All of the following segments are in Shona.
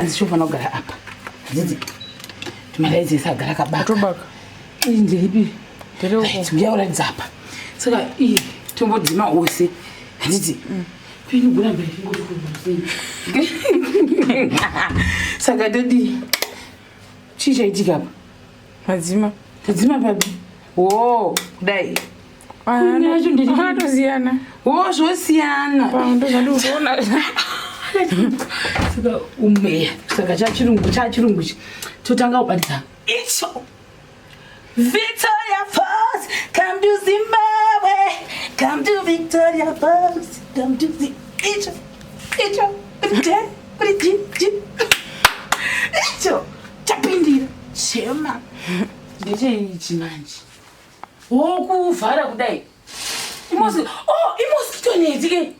Hanzi kugara apa. Handiti tumadaidzi ese agara akabaka. Tobaka. Ii ndiripi? Ndiri uko. Right, uya uratidza apa. Saka ii tombodzima ose. Handiti kwini kuramba ichingoti kumusei. Saka todii? Chii chaitika apa? Madzima. Tadzima papi? Wo, kudai. Kwini yacho ndiri- Atosiyana. Wo, zvosiyana. Ndozvandikutoona. Saka umeya. Saka chachirungu chachirungu ichi. Totanga kubatidza. Icho. Victoria Falls, come to Zimbabwe. Come to Victoria Falls, come to Zi Icho. Icho. Ite. Iti. Ji. Icho. Chapindira. Chema. Ndecheichi manje. Wokuvhara kudai. Imosi, oh, imosquito net ke.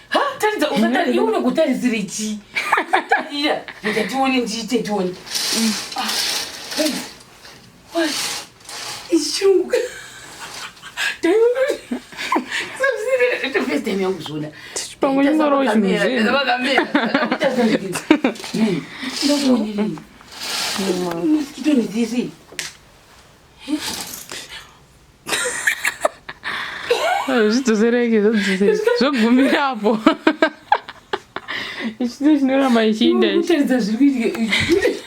Ha, taridza usatari iwe unokutarisira chii? Tarira, rega tione ndiite tione. Ah, guys, what? Ichi chirungu. Dai first time yangu kuzviona. Chipango chingoriwo chinhu zvinhu. Ndakuonera. Mosquito net iri. Zvidzosereke zvodzosereke. Zvogumirapo. Ichi ndo chinoramba ichiinda ichi. Kutaridza zviri kuitika.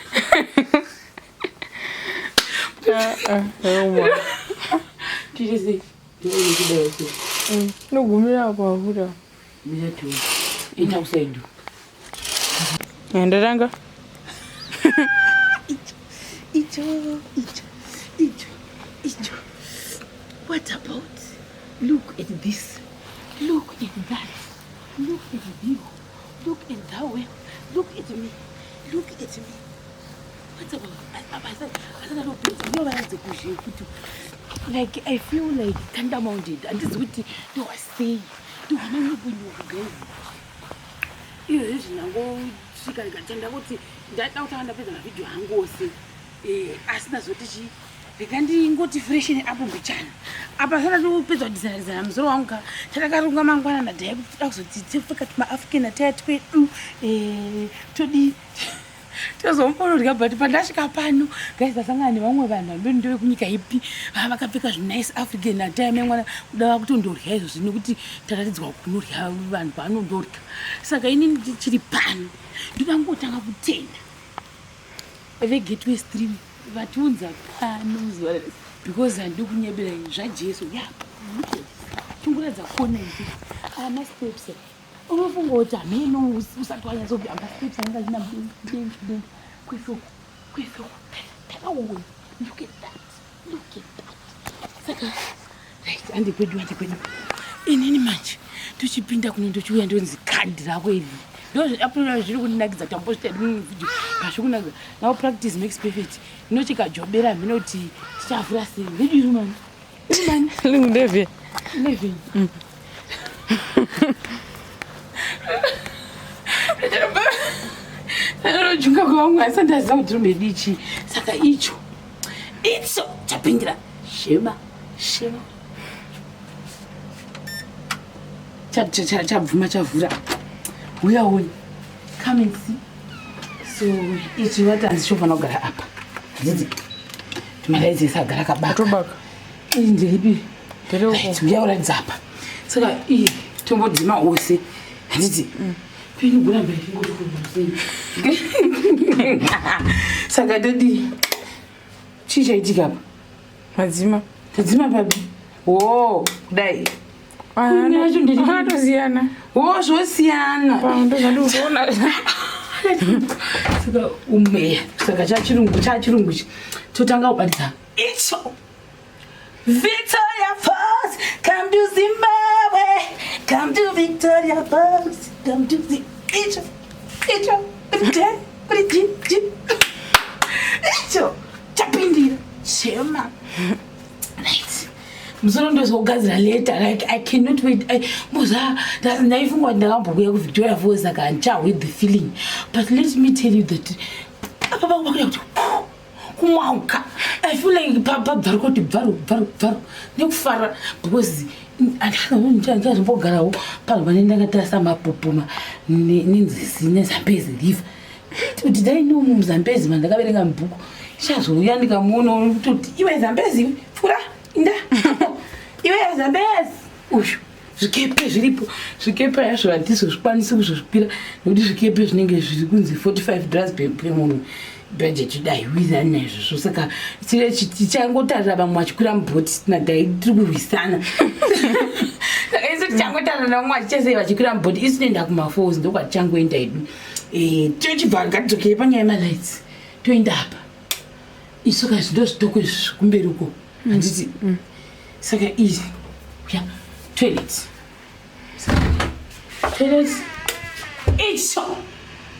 Ah, ah, yaoma. Tiite sei? Ndione kudai sei. Inogumira apo afuta. Mira tione. Ita kusaidu. Ndatanga. Icho, icho, icho, icho. What about? Look at this. Look at that. Look at you. Look at that way. Look at me. Look at me. What about? Asati kuzhe kuti like I feel like Thunder Mountain. Handizi kuti ndowasei. Ndowananyukunyuku guys. Iyo zvinangosvika ndikatenda kuti ndada kutanga ndapedza mavhidhiyo angu ose asi ndazoti chi rega ndingoti freshen apo mbichana apa sara ndopedza kudizana musoro wangu ka tatakarunga mangwana nadhaya kuti toda kuzoti tipfeka tumaafrican attire twedu todi tozombonorya but pandasvika pano guys ndasangana nevamwe vanhu vamberi ndevekunyika ipi vava vakapfeka zvinice African attire memwana kuda vakutondorya izvozvi nekuti taratidzwa kunorya vanhu paanondorya. Saka inini ndichiri pano ndoda ngotanga kutenda veGateway Stream vatiunza pano zuva rese because handidi kunyebera zvaJesu. Yeah, look at this. Tunguradza kona ipi ama steps unofunga kuti hameno usati wanyatsokuti ama steps anenge achina mudenga denga kwese uku kwese uku takauya. Look at that, look at that. Saka right, handi kwedu, handi kwedu. Inini manje tochipinda kuno ndochiuya ndonzi kadhi rako iri ndozvapuna zviri kundinakidza tambozvita video pazvikunakidza. Now practice makes perfect. Inochikajobera mhino kuti tichavhura sei redu iri mani iri mani Lingudeve. 11. Ndinojunga kwavamwe asi ndaziva kuti rumedi chii. Saka icho icho chapindira shema shema chabvuma chavhura. Uya uone, come and see. So ichi vati hanzi chofanira kugara apa. Handiti tumadaidzi ese agara akabaka. Tobaka. Ii ndiripi? Ndiri uko. Right, uya uratidza apa. Saka ii tombodzima ose. Handiti kwini kuramba ichingoti kumusei. Saka todii? Chii chaitika apa? Madzima. Tadzima papi? Wo, kudai. Kwini yacho ndiri- Atosiyana. Wo, zvosiyana. Ndozvandikutoona. Saka umeya. Saka chachirungu chachirungu ichi. Totanga kubatidza. Icho. Victoria Falls, come to Zimbabwe. Come to Victoria Falls, come to Zi Icho. Icho. Ite. Iti. Ji. Icho. Chapindira. Shema. Right. Musoro ndozogadzira later. Like I cannot wait. Moza ndaifunga kuti ndakambouya kuVictoria Falls saka handichahwi the feeling. But let me tell you that apa pakuda kuti kumwauka. I feel like pabvaru kuti bvaru bvaru bvaru nekufara because handichazombogarawo panhu pane ndakatarisa mapopoma nenzisi neZambezi River. Kuti dai no muzambezi mandakaverenga mubhuku chazouya ndikamuona kutoti iwe zambezi pfura inda iwe zambezi uyu zvikepe zviripo zvikepe yazvo hatizozvikwanisi kuzozvikwira nekuti zvikepe zvinenge zviri kunzi 45 dollars pemunhu budget yedu haiwirirani naizvozvo saka tichangotarira vamwe vachikwira mubhoti nadai tiri kurwisana saka isu tichangotarira vamwe vachichasei vachikwira mubhoti isu tinoenda kumafalls ndokwatichangoenda hedu eh, tochibva ngatidzokere panyaya yemalights toenda apa isu ka zvindo zvitoko izvi kumberi uko handiti saka izvi ya toilet toilet icho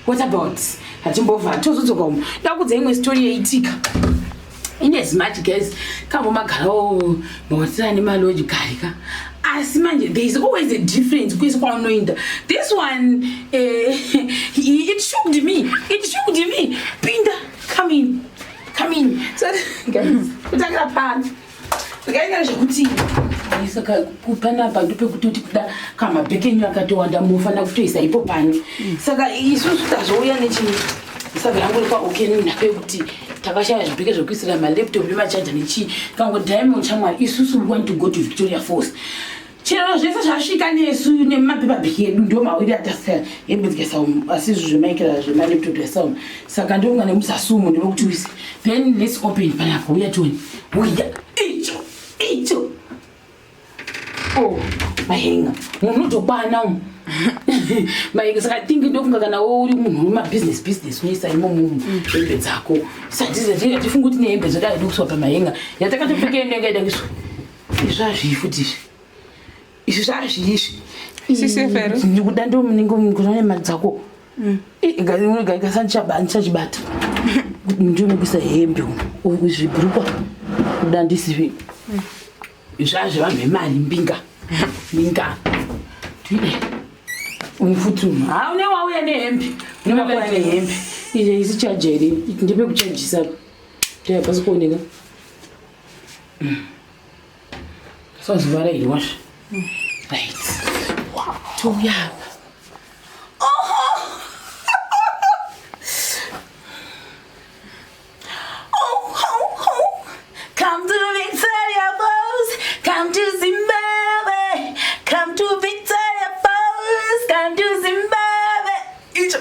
what about hatimbovha tozodzoka umu ndakudza imwe story yaitika in as much guys kambo magarawo mahotera nemaloji kare ka asi manje there is always a difference kwese kwaunoenda this one eh, it shooked me it shooked me pinda come in come in so guys kutangira pano ndikaenda zvekuti saka panapa ndopekutoti kuda kamabheke enyu akatowanda munofanira kutoisa ipo pano saka isusu tazouya nechii saka yangu iri paok nenhaka yekuti takashaya zvibheke zvekuisira malaptop nemachaja nechii kango diamond shamwari isusu we want to go to Victoria Falls chero zvese zvasvika nesu nemapepa bheke edu ndo mawiri atasaya hembe dzikaisa umu asi izvo zvemaikira zvemalaptop yaisa umu saka ndokunga nemuzasi umu ndinokuti uise then let's open panapa uya tione uya icho icho oh mahenga munhu unotokwana umu mahenga saka think ndofunga kana uri munhu uri mabusiness business unoisa imomo hembe dzako satifunga kuti nehembe dzoda haidi kuiswa pamahenga yatakatopfeka inenge yaida kuiswa izvi zvazvii futi izvi izvi zvazvii izvi Sisefero. ndikuda ndomunenge mari dzako gasa ndichachibata ndinokuisa hembe umu zvibhurukwa kuda ndisivi zvazve vanhu vemari mbinga mbinga tuide futi ha une wauya nehembe une wauya nehembe izvi isi chaja here ndepekuchajisa tayapasi kuoneka sazivarairwa zve right touya apa Oh, oh, oh. Come to Victoria Falls, come to Zimbabwe, come to Victoria Falls, come to Zimbabwe. Icho,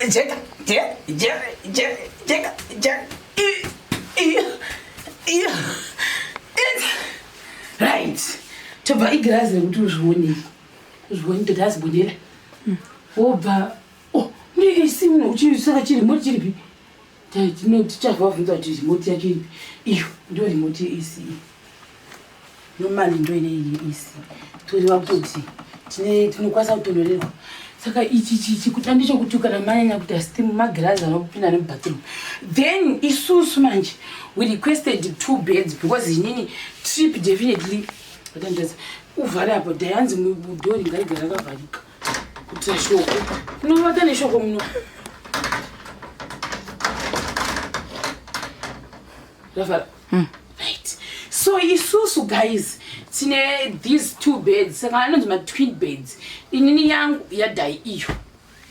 jeka, je, je, je, jeka, je, i, i, i, i. Right. Tobva igirazi rekuti uzvione. Uzvione toti azibonera. Wobva, oh, neisi muno, saka chiri remote chiripi? Tichavabvunza kuti remote yacho iripi. Iyo, ndo remote yeAC iyi. Normally ndo ine iyi AC. Toreva kutoti tinokwanisa kutonhorerwa. Saka ichi chichi kuda ndechekuti kana manyanya kuti steam magirazi anopinda nemubathroom. Then isusu manje we requested two beds because inini trip definitely atandadza uvhare apo dhayanzi mudhori ngarigara rakavharika kuitira shoko unovata neshoko muno ravhara right so isusu guys tine these two beds saka anonzi matwin beds inini yangu yadhai iyo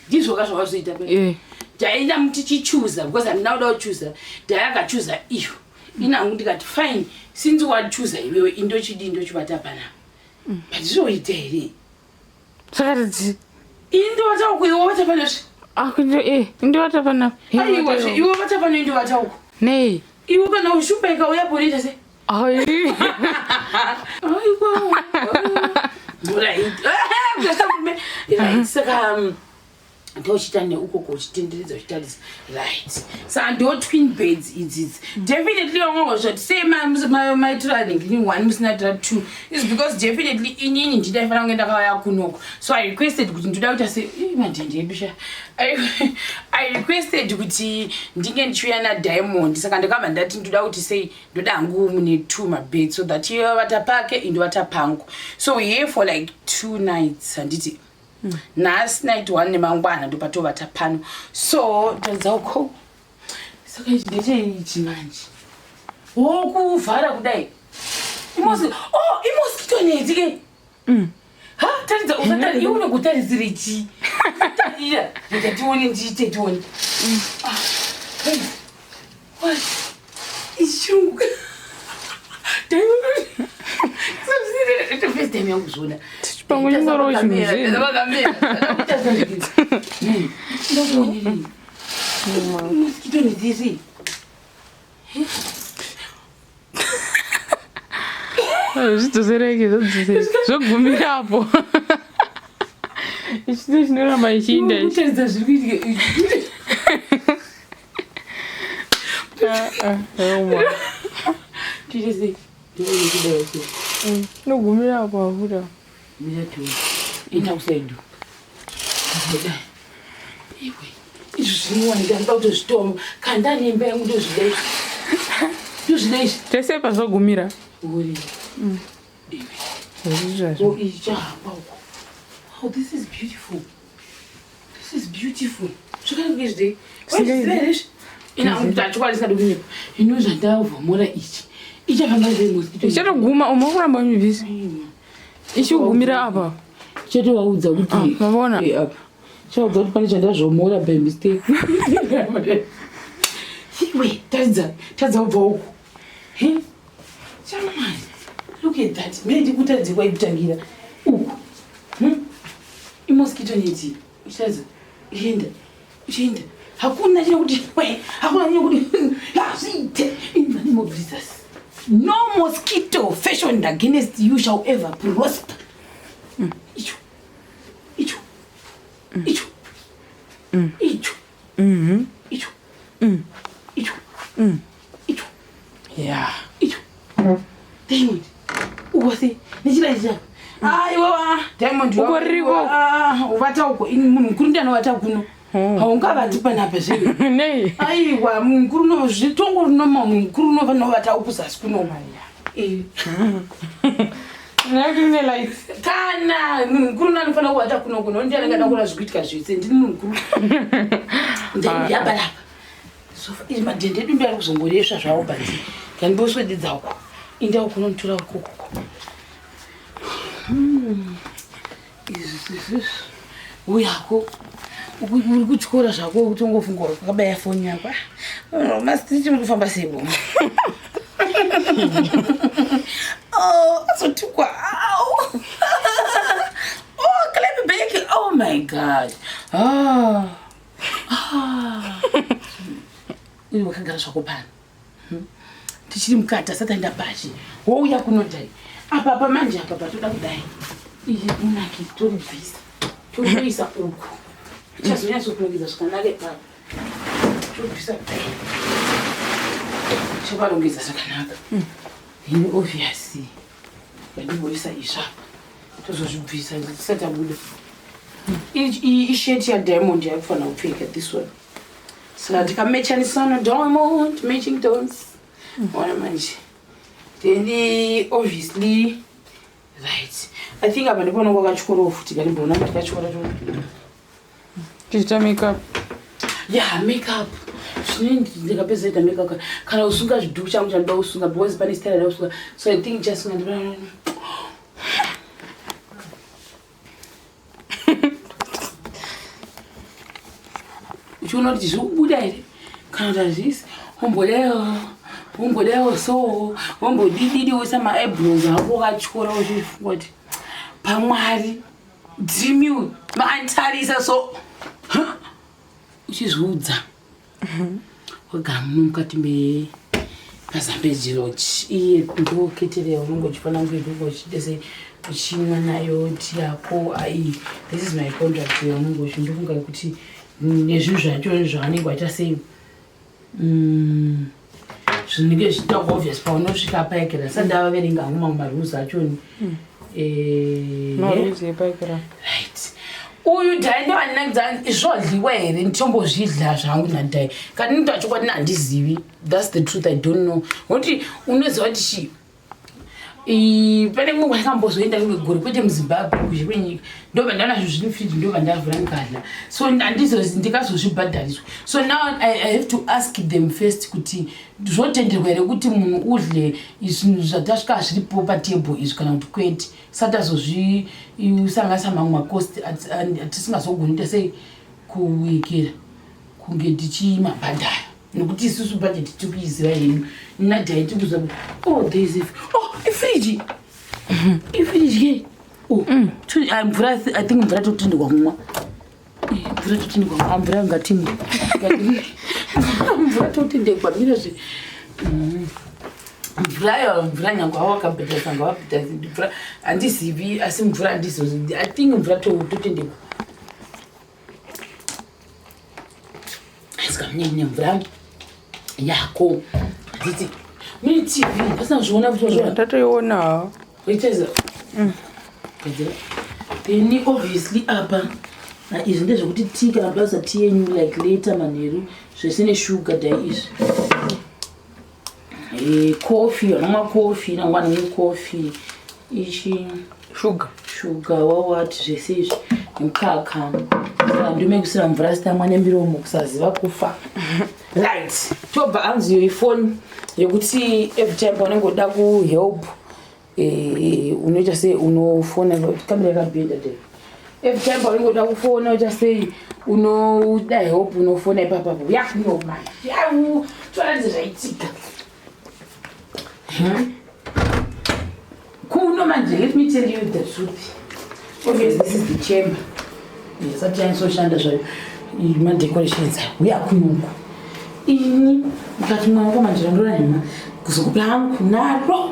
ndizvo ka zvavazoita Eh. dhaenda tichichuza because handina kuda kuchuza dhai akachuza iyo inangu ndikati fine since wachuza iwewe indochidii ndochivata panapa but zvoita here Saka tidzi. ini ndovata uku iwe wavata panozve Akundo eh ndovata panapa. aiwa iwe vata pano indovata uku Nei. iwe kana ushupa ikauya ponoita sei Ai. aiwa right right saka ndochita neukoko uchitenderedza uchitarisa right saka ndo twin beds idzidzi definitely vamwe sei maitora ningini one musina tora two is because definitely inini ndidaifanira kunge ndakauya kunoko so I requested kuti ndoda kuita se madhende edu sha I requested kuti ndinge ndichiuya nadiamond saka ndakabva ndati ndoda kuti sei ndoda hangu mune two mabeds so that iye vata pake indovata pangu so we here for like two nights handiti nhasi night one nemangwana ndopatovata pano so tadzauko saka ichi ndecheichi manje wokuvhara kudai oh imosquito net ke ha taridza usatari iwe unokutarisire chii Iya, rega tione ndiite tione. Ah, guys, what? Ichirungu. First time yangu kuzviona. Pamwe chingoriwo chinhu zvinhu. Ndakuonerei. Mosquito nedziri. Zvidzosereke zvodzosereke zvogumira apo. Ichi ndo chinoramba ichiinda ichi. Kutaridza zviri kuitika. Ah, ah, yaoma. Tiite sei? Ndione kudai sei. Inogumira apo afuta. Mira tione. Enda kusaidu. Kudai. Iwe. Izvi zvinowanika ndoda kutozvitoma. Kanda nemba yangu ndozvida izvi. Ndozvida izvi. Tese pazogumira. Uri. Zvizvazvo. Oh, ichi chahamba uko. Oh, this is beautiful. This is beautiful. Zvakanaka izvi dei. Singaidi. Waizviziva here izvi? Ina ndachokwadi singadi kunyepa. Ino zvandavhomora ichi. Ichafamba sei mosquito? Ichatoguma umo kuramba uchibvisa. Ichigumira apa. Chatovaudza kuti Ah, mavona? Eh, apa. Chavaudza kuti pane chandazvomora by mistake. Iwe, taridza, taridza kubva uku. He? Chamani. Look at that. Mene ndikutaridze kwaikutangira. Uku. Imosquito net. Ucharidza. Uchienda. Uchienda. Hakuna chinokuti we, hakuna chinokuti hazviite. In the name of Jesus. No mosquito fashioned against you shall ever prosper. Icho. Icho. Icho. Icho. Icho. Icho. Icho. Yeah. Icho. Diamond. Uko sei? Nechida ichi apa. Aiwa, Diamond. Uko ririko. Ah, uvata uko. Ini munhu mukuru ndiye anovata kuno. Haungavati panapa zvenyu. Nei. Aiwa, munhu mukuru uno zvitongo rinoma munhu mukuru unovanovata uku zasi kuno. Eh. Nekuti ine lights. Kana munhu mukuru uno anofanira kuvata kuno kuno ndiye anenge ada kuona zvikuitika zvese. Ndini munhu mukuru. Ndayabalapa. Sofa izvi madhende edu ndo ari kuzongoresva zvawo but ngandiboswededza uko. Inda uko unonotora uko uko. Izvi izvi izvi. Uyako. Uri kutyora zvako kutongofunga wakabaya foni yako. Ah, Masitiri muri kufamba sei bo? Oh, azotukwa. Au. Oh, clap back. Oh my God. Ah. Ah. Uyu wakagara zvako pano. Tichiri mukati asati aenda pashi. Wouya kunodai. Apa apa manje apa patoda kudai. Iyi unaki toribvisa. Toribvisa uku. Tichazonyatsokurongedza zvakanaka ipapo. Toribvisa kudai. Tichaparongedza zvakanaka. Hino obviously. Ndimboisa izvi apa. Tozozvibvisa tisati tabuda. Iyi isheti yaDiamond yakufanira kupfeka this one. Saka tikamechanisana diamond matching tones. Ona manje. Then obviously right. I think apa ndipo kwakatyorowo futi kandimboona kuti katyora tyora. Tichiita makeup. Yeah, makeup. Zvine ndikapedza ita makeup kana usunga zvidhuku changu chandoda kusunga because pane style yada kusunga. So I think chasunga ndipana. Uchiona kuti zviri kubuda here kana kuti hazvisi wombodaio wombodaio so wombodididi woisa maeyebrows ako wakatyora uchifunga kuti pamwari dream maanditarisa so Huh? Uchizviudza wagara muno mukati mepazambeji lodge iye ndoketere yaunenge uchifanira kunge ndonge uchidese uchimwa nayo tea yako. Ai, this is my contract yaunenge uchindofunga kuti nezvinhu zvacho zvavanenge vaita sei. Zvinenge zvichita obvious paunosvika paekera sati ndavaverenga hangu mamwe marules achoni. Marules epaekera. Right, uyu dhai ndovaninakidza zvodliwa here? Nditombozvidla zvangu nadhai kana ndinoita chokwadi handizivi. That's the truth, I don't know. Nokuti unoziva kuti chi Pane mumwe kwakambozoenda rimwe gore, kwete muZimbabwe, kuzhe kwenyika, ndobva ndaona zvinhu zviri mufriji, ndobva ndavhura ndikadya. So handizozi ndikazozvibhadhariswa. So now I have to ask them first kuti zvotenderwa here kuti munhu udle zvinhu zvatasvika zviripo patable izvi kana kuti kwete, sati azozvisanganisa mamwe macost atisingazogoni kuita sei kuwekera kunge tichimabhadhara, nekuti isusu budget tiri kuiziva hedu nadhai tiri kuziva. Oh, there is a, oh, ifriji, ifriji ke. Oh, ah, mvura, I think mvura totenderwa kumwa. Mvura totenderwa kumwa. Mvura ngatimwe, mvura totenderwa mira zve. Mvura yo, mvura nyange awakabhadharisa, ngawabhadharisa mvura. Handizivi, asi mvura handizozi. I think mvura totenderwa. Saka mune mvura yako, handiti? Mune TV, pasina zviona kuti wazviona? Ndatoiona. Iteza gadzira. Then obviously apa, ah, izvi ndezvekuti tea, kana kudaisa tea yenyu like later manheru, zvese neshuga dai izvi. Coffee, vanomwa coffee, nangwa nemwe coffee. Ichi shuga. Shuga wawati zvese izvi nemukaka. Saka ndomekusira mvura sitamwa nemiromo, kusaziva kufa. Right, tobva anzi iyo ifoni yekuti every time paunenge uda kuhelp, unoita sei? Unofona. Kamera yakabhenda dai. Every time paunenge uda kufona, uita sei? Unoda help, unofona ipapapo. Yakunoma yau, toratidza zvaitika. Kuno manje, let me tell you the truth. Obviously this is the chamber, isati yanyasoshanda zvayo, madecorations uya kunoku. Ini mukati mwangu manje randora nhema kuzokupa hangu naro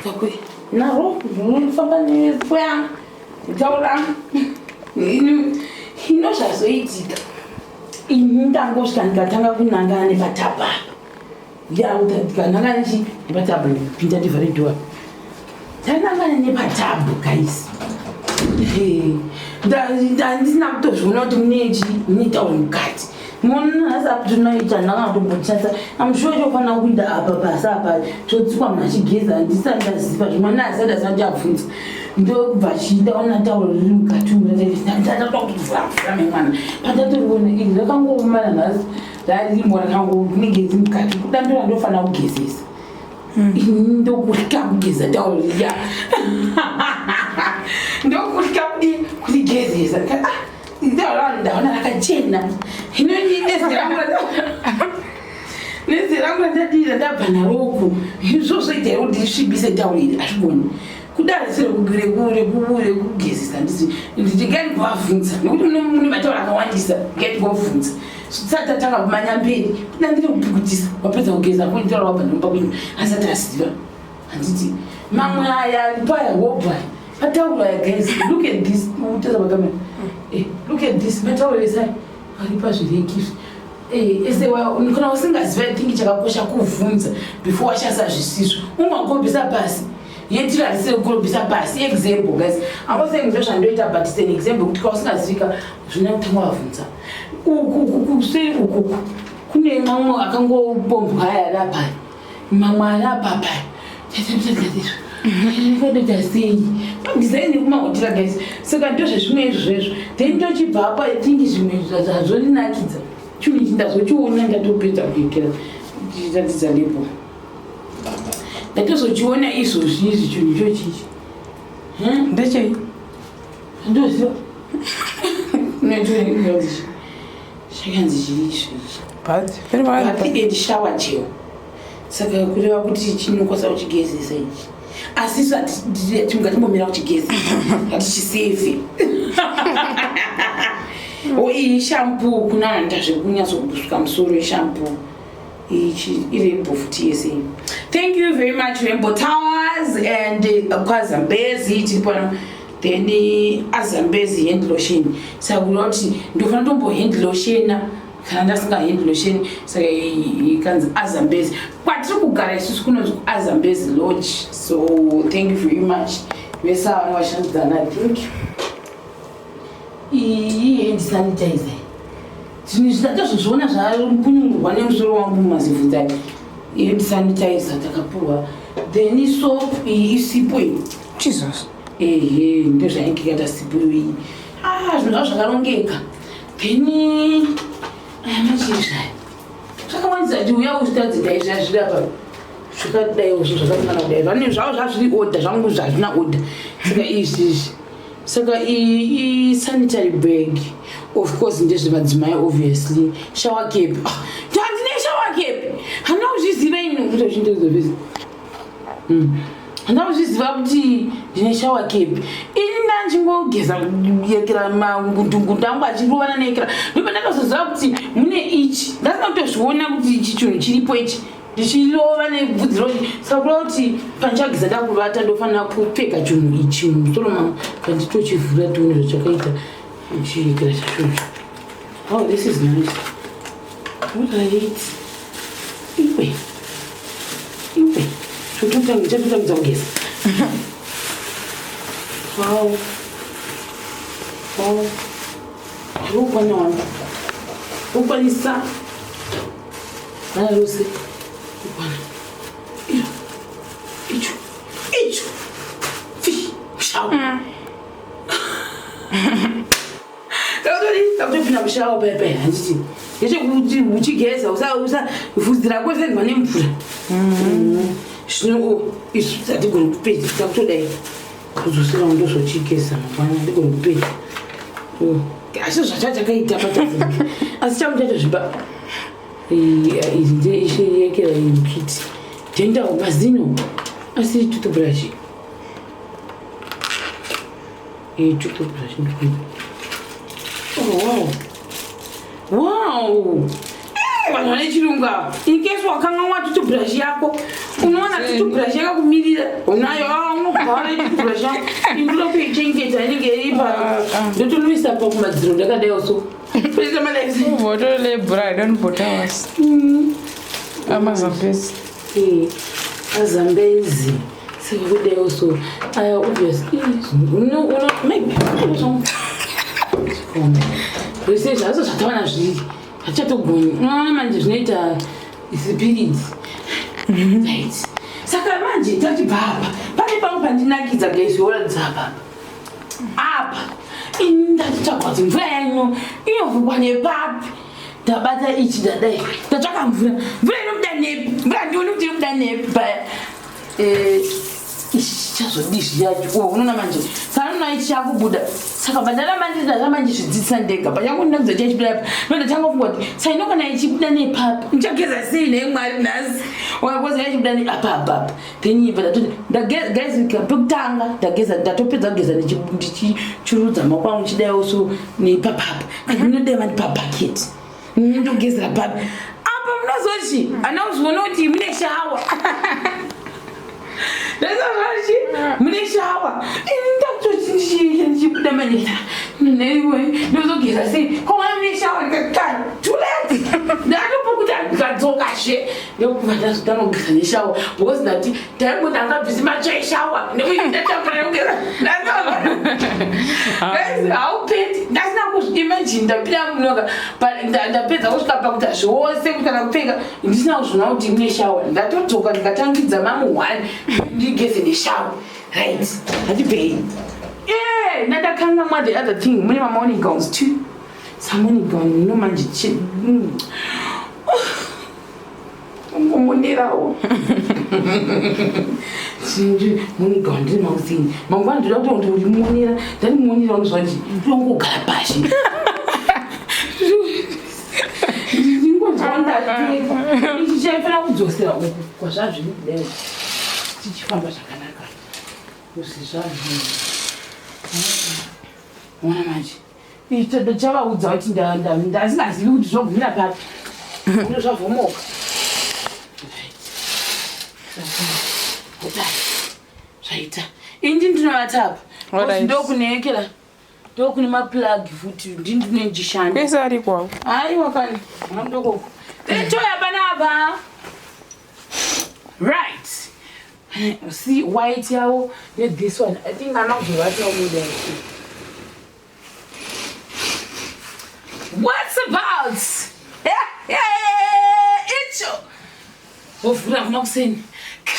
takwe naro, ndinofamba nefo yangu kutaura ino. Zvazoitika, ini ndangosvika ndikatanga kunangana nepatapa apa, ndikanangana nechi nepatapa, ndipinda ndivhare door, tanangana nepatub. Guys, ndandisina kutozviona kuti munechi mune tauro mukati. Munhu asi aputonoita ndanga kutombochatsa. I'm sure chofanira kuita apa pasi apa totsikwa munhu achigeza. Handisati ndaziva zvimwe, asati aziva kuti abvunza, ndobva chidaona tauro riri mukati umu. Ndatoda kutovhura mvura memwana pandatoriona iri rakangooma nanhasi, rarimo rakango rinenge riri mukati kuda ndora ndofanira kugezesa. Ndokutya kugeza tauro riya, ndokutya kudi kurigezesa. Ndaona, ndaona rakachena. Hino nezi rangu randadira, ndabva naro uku, izvozvo ita kuti ndisvibise tauro iri, hazvigoni kudari serekugezesa. Ndisi ndingani kuvabvunza nekuti mune matauro akawandisa. Ngati kuvabvunza tisati tatanga kumanya mberi, kuda ndiri kupukutisa. Wapedza kugeza kuitaura, wabva nomba kwenyu asati aziva, handiti? Mamwe aya paya hobwa matauro aya. Guys, look at this. Uteza pakamera. Look at this, matauro ese aya ari pazvireki izvi. Ese kana usingaziva, I think chakakosha kuvhunza before washandisa zvisizvo. Ungakorobhisa pasi yetiri, harisiri kukorobhisa pasi. Example, guys, I'm not saying ndo zvandoita, but it's an example kuti kana usingazivika zvina kutanga wavhunza. Uku kuseri ukuku kune mamwe akangopombwa aya ari apa, mamwe ari apa paya. Ndoita sei madesign ekumahotera, guys? Saka ndozvezvimwe izvozvo. Then tochibva apa, I think zvimwe zvazondinakidza chinhu ichi, ndazochiona ndatopedza kuitira ndichiratidza lepo, ndatozochiona izvozvi izvi, chinhu ichochichi. Ndechei? Ndoziva chakanzi chii izvezvi. Bath. Bath and shower gel. Saka kureva kuti chinokwanisa kuchigezesa ichi, asi isu tingatimbomira kuchigezesa, hatichisevhe. O, iyi shampoo, kuna vanoita zvekunyatsokusuka musoro, ishampoo ichi, iRainbow futi yese. Thank you very much, Rainbow Towers and kwaZambezi tiri pano. Then aZambezi hand lotion, saka kureva kuti ndofanira tombo hand lotiona kana ndasinga hand lotion. Saka ikanzi aZambezi, kwatiri kugara isusu kunonzi kuAzambezi Lodge. So thank you very much vese ava vashandidzana. I think iyi hand sanitizer, zvinhu zvitatozozviona zvapunyungurwa nemusoro wangu mumazivhudzi aya. Hand sanitizer takapuhwa. Then soap iyi isipo iyi. Jesus. Ehe, ndozvainge yakaita sipo iyi. Ah, zvinhu zvavo zvakarongeka. Then aya machizva aya. Zvakawandisa kuti uya uzvitadzi dai zvazviri apa. Zvakadaiwo zvinhu zvakafanana kudai. Vane zvavo zvazviri order, zvangu zvazvina order. Saka izvi izvi. Saka iyi sanitary bag of course ndezvemadzimai obviously. Shower cap. Ah, ndine shower cap. Handina kuzviziva ini kuti zvindozovezi. Handina kuzviziva kuti ndine shower cap. Ini ndandingogeza yekera magundungundu angu achirovana neyekera. Ndipo ndakazoziva kuti mune ichi. Ndasina kutozviona kuti ichi chinhu chiripo ichi. Ndichirova nebvudzi roti saka kureva kuti pandichageza ndakuvata ndofanira kupfeka chinhu ichi mumusoro mangu kanditochivhura tione zvachakaita chiyekera chacho. Oh, this is nice. Alright. Iwe. Iwe. Chototangidza kugeza. Wow. Wow. Ndokwana wangu. Ndokwanisa. Vana rose. Kukwana. Iro. Icho. Icho. Fi. Shawa. Takutopinda mushawa paya paya handiti. Ndechekuti uchigeza usa usa vhudzi rako risaendwa nemvura. Zvino isu hatigoni kupedza takutodai. Kudzosera ndozochigeza mangwana ndigoni kupedza. Asi zvachachakaita pachazi. Asi changu chatozviba. Iyi ndeyekera iyi kiti. Dental mazino asi toothbrush. Iyi toothbrush ndikuida. Oh wow. Wow. Vanhu vane chirungu ava. In case wakanganwa toothbrush yako, unowana toothbrush yakakumirira. Unayo, ah, unogara toothbrush yako. Inoda kuichengeta inenge iri pa. Ndotonoisa pa kumadziro ndakadai so. Votolebra, I don't bother us. Amazambezi. Azambezi. Saka kudai so. Aya obviously uno uno maybe. Zvese zvazo zvatawana zviri. Hachatogoni. Unoona manje zvinoita spirit. Right. Saka manje tachibva apa. Pane pamwe pandinakidza guys yoratidza apa. Apa. Ini ndachitsvaga kuti mvura yanyu inovhurwa nepapi. Ndabata ichi ndadai. Ndatsvaka mvura. Mvura inobuda nepi? Mvura handioni kuti inobuda nepi paya. Ichi chichazodii zviyacho? Oh, unoona manje. Kana unoona ichi chakubuda. Saka bandaramba ndaramba ndichizvidzidzisa ndega. Pachangu ndinakudza chachibuda apa. Ndo ndatanga kufunga kuti saino kana ichibuda nepapi. Ndichageza sei nhai Mwari nhasi? Wakakoza ichibuda neapa apa apa. Then ibva ndatoti ndageza guys pekutanga ndageza ndatopedza kugeza ndichichurudza maoko angu ndichidaiwo so nepapapa. Kana ndinodai vandipa bucket. Ndogezera papi. Apa munozoti ana kuzviona kuti mune shawa. Ndazvachi mune shawa. Ini ndakutoti ndichibuda manje neiwe ndozogeza sei? Ko mwana mune shawa ndikati too late. Ndatopokuta ndikadzokazve ndokubva ndazotanga kugeza neshawa because ndati taingoti angabvisi matsva eshawa nekuti ndatambura nekugeza. Guys, how petty. Ndasina kuzviimagine ndapinda munoka ndapedza kusvika pakuita zvose kuti kana kupfeka ndisina kuzviona kuti mune shawa. Ndatodzoka ndikatangidza mamu one ndigeze neshawa. Right. Hatibvei. Yeah, ndandakanga the other thing mune mamorning gowns too. Some morning gown no manje ungomonerawo. Chinji morning gown ndiri makusini. Mangwana ndoda kuti ndirimonera, ndarimonera unozwa kuti ndongogara pashi. Ndingonzwa ichi chaifanira kudzosera uku kwazvazviri kudai tichifamba zvakanaka. Kuzi zvazviri. Ona manje. Icho chavaudza kuti ndasingazivi kuti zvogumira papi. Uno zvavhomoka. Kudai. Zvaita. Ini ndinovata apa. Alright. Ndokunekera. Ndokune maplug futi ndini ndinendishanda. Kwese ari kwavo. Aiwa kani. Ndokoko. Toya panapa. Right. See white yawo ne this one. I think I'm not right now. What's about? Icho. Wovhura kuma kuseni.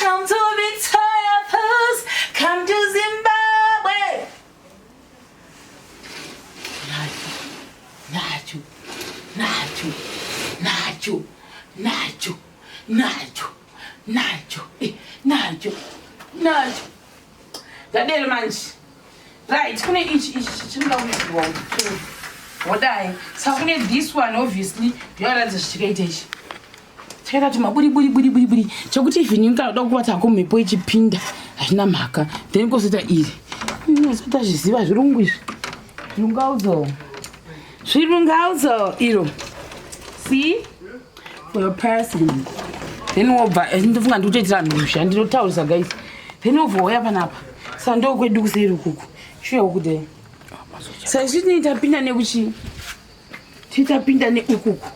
Come to Victoria Falls, come to Zimbabwe. Nacho, nacho, nacho, nacho, nacho, nacho, eh, nacho, nacho. Zvadero manje. Right, kune ichi ichi chinoda kuisirwa wodai. Saka kune this one obviously ndinoratidza zvichikaita ichi. Chakaita kuti maburi buri buri buri buri chekuti even ukada kubata hako mhepo ichipinda hazvina mhaka. Then kozoita iri. Unozoita zviziva zvirungu izvi. Zvirungaudzo. Zvirungaudzo iro. See? For your person. Then wobva eh, ndofunga ndikutoitira mhusha ndinotaurisa guys. Then wobva wauya panapa. Saka ndokwedu kuseri ukuku. Shuya uku dai. Saka isu tinenge tapinda nekuchii? Titapinda neukuku.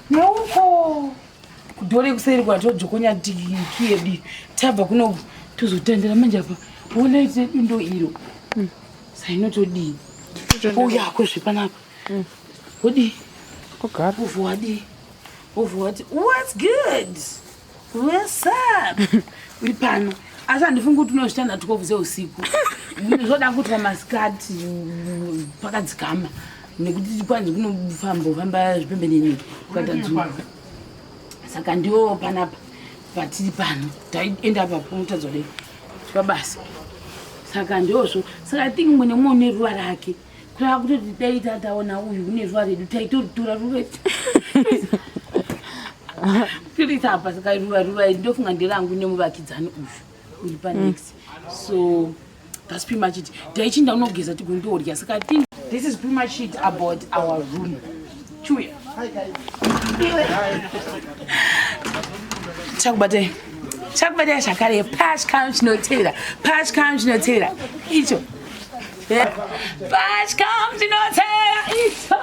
Neuko. Kudhore kuseri kwatojokonya tiki yedu. Tabva kuno tozotendera manje apa. Wona ite ndo iro. Saka inotodii? Uya kwezvepanapa. Wodii? Kugara. Uvhu wadii? Uvhu wati what's good? What's up? Uri pano. Asi handifungi kuti unozvita na 12 dzeusiku. Zvoda kuitwa masikati pakadzikama nekuti kwanzi kunofamba famba zvipembenene kukaita dzuva. Saka ndiwo panapa patiri pano. Taenda apa unotadza kudai. Pabasa. Saka ndozvo. Saka I think mumwe nemumwe une ruva rake. Kureva kutoti dai tataona uyu une ruva redu taitoritora ruva tirisa apa saka ruva ruva iri ndofunga nderangu nemuvakidzani uyu uri panext so that's pretty much it. Taichinda unogeza tigondodya. Saka I think this is pretty much it about our room. Chuya. Chakubatai. Chakubatai zvakare pachikamu chinotevera. Pachikamu chinotevera. Icho. Pachikamu chinotevera icho.